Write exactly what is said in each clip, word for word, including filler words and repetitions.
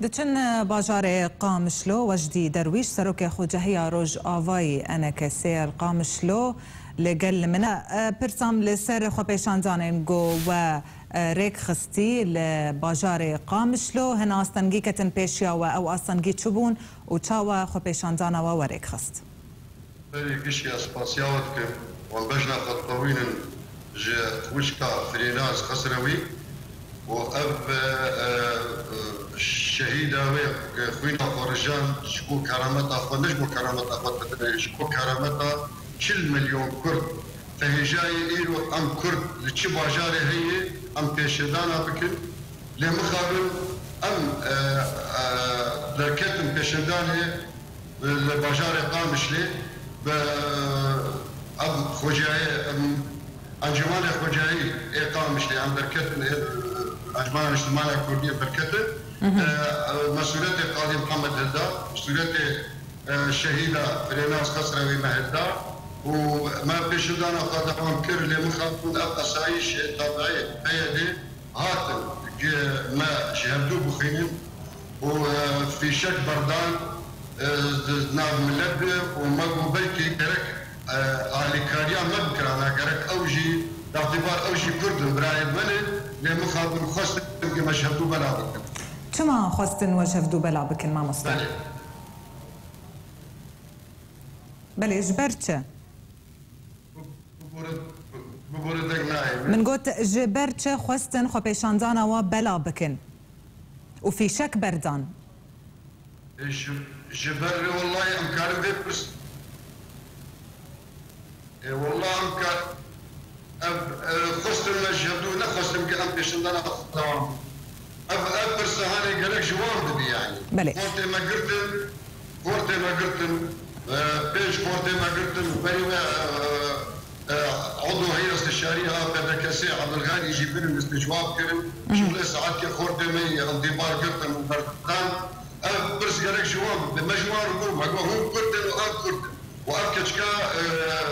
Diçin bajarê Qamişlo, Wejdî Derwîş, serokê Xocehiya Rojavayî E N K S'ê li Qamişlo li gel min e. Pirsa min li ser xwepêşandanên ku we rêk xistî li bajarê Qamişlo, hin astengî ketin pêşiya we, ew astengî çi bûn û çawa xwepêşandana we we rêk xist? Berî gişî ez spasiya we dikim. Wan bejna xwe ditewînin ji xwişka Firênaz Xesrewî û ev, e, e, şehîda wê, e, xwîna xwe rijand ji bo kerameta xwe, ne ji bo kerameta xwe tenê, ji bo kerameta çil milyon Kurd. Te hêjayî îro em Kurd li çi bajarê heye, em pêşindana bikin. Lê mixabin em, e, e, derketin pêşindanê, e, li bajarê Qamişlê, bi, e, ev xwecayê, em, Encûmanê Xwecayî ê Qamişlê, em derketin, ê, Encûmana Niştimanê Kurdî derketin. Mhm. E, e, me sûretê Qadî Mihemed hilda, sûretê, e, şehîda Firênaz Xesrewî me hilda û me pêşindana xwe dewam kir, lê mixabin ev asayîş, e, tabiî P Y D hatin, gi me ji hevdû bixwînin û, e, fîşek berdan, e, di nav milet de û me got belkî gerek, e, alîkariya me bikirana, gerek ew jî, dextîbar ew jî Kurd in, birayê me ne, lê mixabin xwestin gi me ji hevdû bela bikin. Çima xwestin we ji hevdû bela bikin, mamoste? Belê. Belê, ji ber çi? Bibore, bibore deng nayê. Min got, ji ber çi xwestin xwepêşandana we bela bikin û fîşek berdan? E, ji, ji ber wellahî em karin vê pirs. E, wallah em kar, ev, e, xwestin me ji hevdû nexwestin ke em pêşindana xwe dewam. Ev, ev pirsa hanê gerek ji wan bibî yani. Belê. Xortê me girtin, Xortê me girtin, e, pênc xortê me girtin, berî me, e, e, Odo Heyra Stişarî a P D K S Abdulganî jî birin destê cewab kirin. Mhm. Şûlê saetkê xortê me yê întîbar girtin û berdan. Ev pirs gerek ji wan bibe. Me ji wan re got, me got, hûn Kurd in û em Kurd in. Û ev keçika, e, e,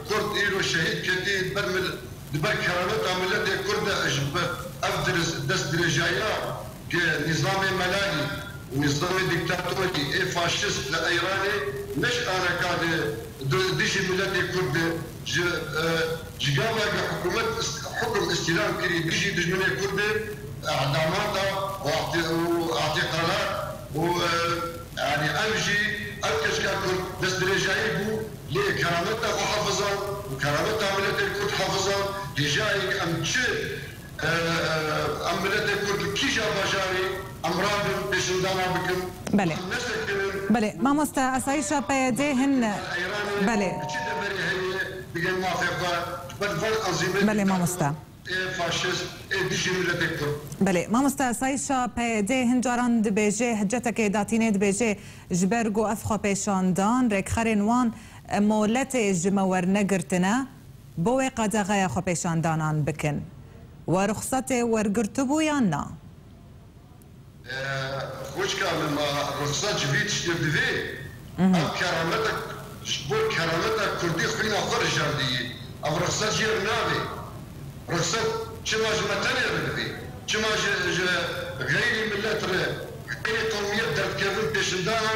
Kurd îro şehîd ketî, di ber mil-, di ber kerameta miletê Kurd de ji ber ev diriz-, destdirêjayiya ke nîzamê melalî û nîzamê dîktatorî ê faşîst li Eyranê ne ji aneka di, di, dijî miletê Kurd de ji, e, ji gava ke hikûmet ist-, hikum îstîlam kirî dijî dijminê Kurd de, edamata û ehti-, û ehtiqalat û, e, yanî ev jî, ev keçika Kurd destdirêjayî bû, lê kerameta xwe hefizan û kerameta miletê Kurd hefizan, hêjayî em çi E, e, em miletê Kurd li kîja bajarî em rabin pêşindana bikin, Belê. Em nesekinin. Belê, mamoste, asayîşa P Y D hin, Eyranê belê. Li çi deverê heye, digel mafê xwe, ji ber van anzîmê Belê, dîktator mamoste. Ê faşîst, ê dijî miletê Kurd. Belê, mamoste, asayîşa P Y D hin caran dibêje, hiccetekê datînê dibêje, ji ber ku ev xwepêşandan, rêkxerên wan, e, moletê ji me wernegirtine, bo wê qedexeya xwepêşandanan bikin. We ruxsetê wergirtibû yan na? E, xwişka min, ma ruxset ji vî tiştê divê? Mhm. Ev kerameta, ji bo kerameta Kurdî xwîna xwe rijandiyî. Ev ruxset jê re navê. Ruxset çima ji me tenê re divê? Çima ji, ji xeyrî milet re, xeyrî qewmiyet derdikevin pêşindana,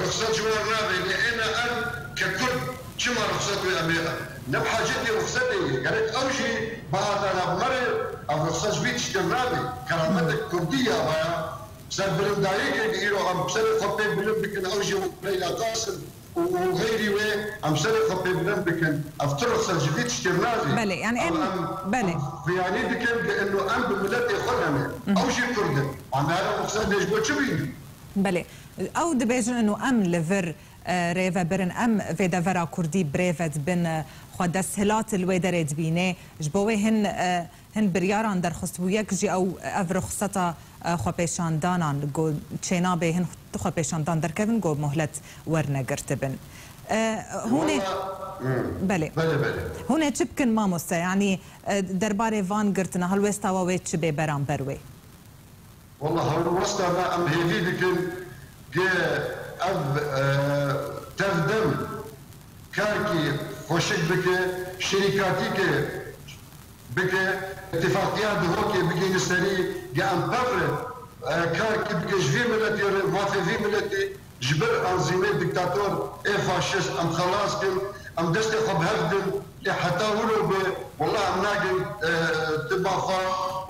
ruxset ji wan re navê. Lê êna em ke Kurd çima ruxset wê em ê, ne bi hacetê ruxsetê ye. Gerek ew jî bihatana bi me re, ev ruxset ji vî tiştê navê. Kerametek Kurdî ya vaya, serbilindayîkê di îro em serê xwe pê bilind bikin, ew jî Leyla Qasim û, û xeyrî wê em serê xwe pê bilind bikin. Ev tu ruxset ji vî tiştê navê. Belê, yani Ev em, em, belê. Em xuyanî dikin, di ino em bi miletê xwe ne ne. Mhm. Ew jî Kurd in. Em her ruxset ji bo çi bînin? Belê. Ew dibêjin ino em li vir e, rêvebirin. Em vê devera Kurdî birêve dibin, e, xwe desthilat li wê derê dibîne. Ji bo wê hin, e, hin biryaran derxist bû. Yek jî ew, ev ruxseta, e, xwepêşandanan, ku çênabe hin xwepêşandan derkevin, ku muhlet wernegirtibin. E, hûn ê Wala, hmm. Belê. Belê, belê. Hûn ê çi bikin mamoste? Yanî, e, derbarê van girtina, helwêsta we wê çi bê beramber wê? Wela helwesta me em hêvî dikin ke ev, e, tevdem karkî xweşik bike, şirîkatîkê bike, îtifaqiya Duhokê bigihîne serî, ke em pevre Karkî bike ji vî miletê re, mafê vî miletê ji ber anzîmê diktator ê faşist em xelas kin, em destê xwe bi hev din, lê heta wilo be, wela em nagin, e, tiba xwe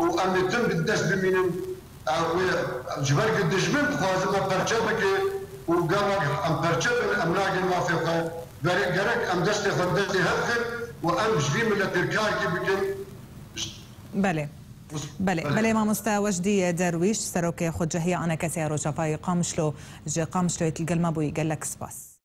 û em ê tim bi dest bimînin. E, wê, ji ber ku dijmin dixwaze me perçe bike û gava em perçe bin, em nagin mafê xwe. Berê gerek em destê xwe destê hev xin û em ji vî miletê karkî bikin. Belê. Belê, belê mamoste Wejdî Derwîş, serokê xwecehiya anekesê ya Rojavayê Qamişlo, ji Qamişloyê li gel me bûyî. Gelek spas.